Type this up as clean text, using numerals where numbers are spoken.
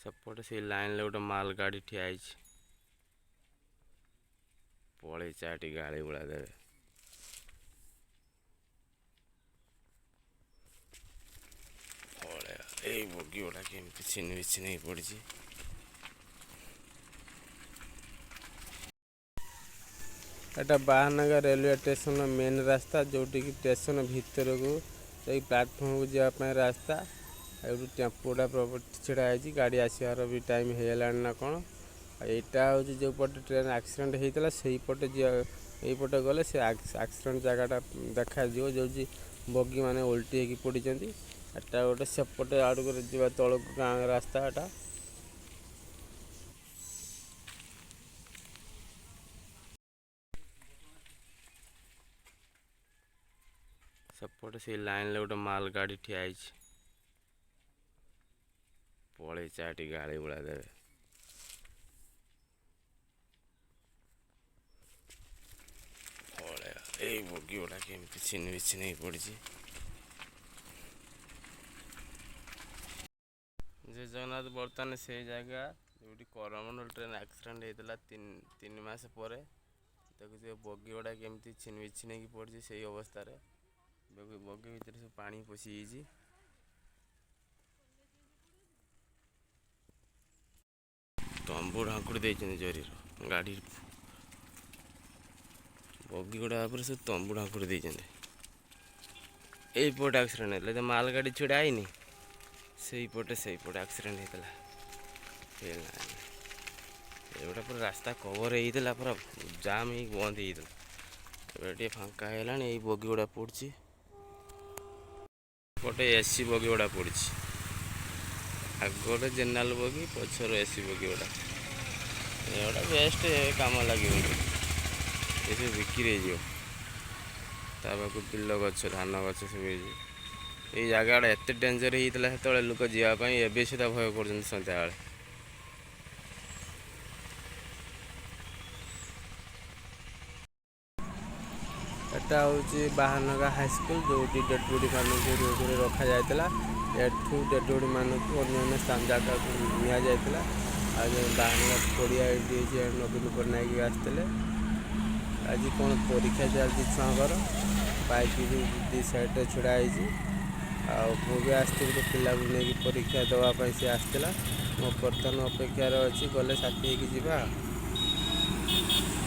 ସେପଟେ ସେଇ ଲାଇନରେ ଗୋଟେ ମାଲ ଗାଡ଼ି ଠିଆ ହେଇଛି। ପଳେଇ ଚାଟି ଗାଳି ଗୁଳା ଦେବେ। ପଳେଇବା। ଏଇ ବଗି ଗୁଡ଼ା କେମିତି ଛିନି ବିଛିନି ହେଇ ପଡ଼ିଛି। ଏଟା ବାହାନଗା ରେଲୱେ ଷ୍ଟେସନର ମେନ୍ ରାସ୍ତା, ଯେଉଁଠିକି ଷ୍ଟେସନ ଭିତରକୁ ସେଇ ପ୍ଲାଟଫର୍ମକୁ ଯିବା ପାଇଁ ରାସ୍ତା। ଏଇଠୁ ଟେମ୍ପୋଟା ଛିଡ଼ା ହେଇଛି, ଗାଡ଼ି ଆସିବାର ବି ଟାଇମ୍ ହେଇଗଲାଣି ନା କ'ଣ। ଆଉ ଏଇଟା ହେଉଛି ଯେଉଁ ପଟେ ଟ୍ରେନ୍ ଆକ୍ସିଡେଣ୍ଟ ହେଇଥିଲା ସେଇପଟେ ଯିବା, ଏଇପଟେ ଗଲେ ସେ ଆକ୍ସିଡେଣ୍ଟ ଜାଗାଟା ଦେଖାଯିବ, ଯେଉଁଠି ବଗି ମାନେ ଓଲଟି ହେଇକି ପଡ଼ିଛନ୍ତି। ଏଟା ଗୋଟେ ସେପଟେ ଆଡ଼କୁ ଯିବା ତଳକୁ ଗାଁ ରାସ୍ତା ଏଟା। ସେପଟେ ସେଇ ଲାଇନରେ ଗୋଟେ ମାଲ ଗାଡ଼ି ଠିଆ ହେଇଛି। ପଳେଇ ଚାଟି ଗାଳି ଗୁଳା ଦେବେ। ପଳେଇବା। ଏଇ ବଗି ଗୁଡ଼ା କେମିତି ଛିନି ବିଛିନି ହେଇ ପଡ଼ିଛି। ଜୟ ଜଗନ୍ନାଥ। ବର୍ତ୍ତମାନ ସେଇ ଜାଗା ଯେଉଁଠି କରମଣ୍ଡଳ ଟ୍ରେନ୍ ଆକ୍ସିଡେଣ୍ଟ ହେଇଥିଲା 3 ମାସ ପରେ। ଦେଖୁଥିବେ ବଗି ଗୁଡ଼ା କେମିତି ଛିନି ବିଛିନି ହେଇକି ପଡ଼ିଛି ସେଇ ଅବସ୍ଥାରେ। ବଗି ଭିତରେ ସବୁ ପାଣି ପଶିଯାଇଛି। ତମ୍ବୁ ଢାଙ୍କୁଡ଼ି ଦେଇଛନ୍ତି ଜରିର। ଗାଡ଼ି ବଗି ଗୁଡ଼ା ଉପରେ ସବୁ ତମ୍ବୁ ଢାଙ୍କୁଡ଼ି ଦେଇଛନ୍ତି। ଏଇପଟେ ଆକ୍ସିଡେଣ୍ଟ ହେଇଥିଲା। ଏ ମାଲ ଗାଡ଼ି ଛିଡ଼ା ହେଇନି ସେଇପଟେ, ସେଇପଟେ ଆକ୍ସିଡେଣ୍ଟ ହେଇଥିଲା। ଏଗୁଡ଼ା ପୁରା ରାସ୍ତା କଭର ହେଇଥିଲା, ପୁରା ଜାମ୍ ହେଇକି ବନ୍ଦ ହେଇଯାଇଥିଲା। ଏବେ ଟିକେ ଫାଙ୍କା ହେଇଗଲାଣି। ଏଇ ବଗି ଗୁଡ଼ା ପଡ଼ୁଛି, ପଟେ ଏସି ବଗି ଗୁଡ଼ା ପଡ଼ିଛି। ଆଗରେ ଜେନେରାଲ ବଗି, ପଛରେ ଏସି ବଗି ଗୁଡ଼ା। ଏଗୁଡ଼ା ବେଷ୍ଟ, କାମ ଲାଗିବନି, ଏସବୁ ବିକ୍ରି ହେଇଯିବ। ତା ପାଖକୁ ବିଲ ଗଛ, ଧାନ ଗଛ ସବୁ ହେଇଯିବ। ଏଇ ଜାଗାଟା ଏତେ ଡେଞ୍ଜର ହେଇଥିଲା ସେତେବେଳେ ଲୋକ ଯିବା ପାଇଁ ଏବେ ସୁଦ୍ଧା ଭୟ କରୁଛନ୍ତି ସନ୍ଧ୍ୟାବେଳେ। ଏଟା ହେଉଛି ବାହାନଗା ହାଇସ୍କୁଲ, ଯେଉଁଠି ଡେଡ୍ ବଡି ମାନଙ୍କୁ ରୁମରେ ରଖାଯାଇଥିଲା। ଏଠୁ ଡେଡ୍ ବଡି ମାନଙ୍କୁ ଅନ୍ୟାନ୍ୟ ସ୍ଥାନ ଜାଗାକୁ ନିଆଯାଇଥିଲା। ଆଉ ଯେଉଁ ବାହାନଗା ପଡ଼ିଆ ଏଇଠି ହେଇଛି, ନବୀନ ପଟ୍ଟନାୟକ ବି ଆସିଥିଲେ। ଆଜି କ'ଣ ପରୀକ୍ଷା ଚାଲିଛି ଛୁଆଙ୍କର। ବାଇକ୍ ବି ଦୁଇ ସାଇଡ଼ରେ ଛିଡ଼ା ହେଇଛି। ଆଉ ମୁଁ ବି ଆସିଥିଲି ଗୋଟେ ପିଲାକୁ ନେଇକି ପରୀକ୍ଷା ଦେବା ପାଇଁ, ସେ ଆସିଥିଲା। ମୁଁ ବର୍ତ୍ତମାନ ଅପେକ୍ଷାରେ ଅଛି, ଗଲେ ସାଥି ହେଇକି ଯିବା।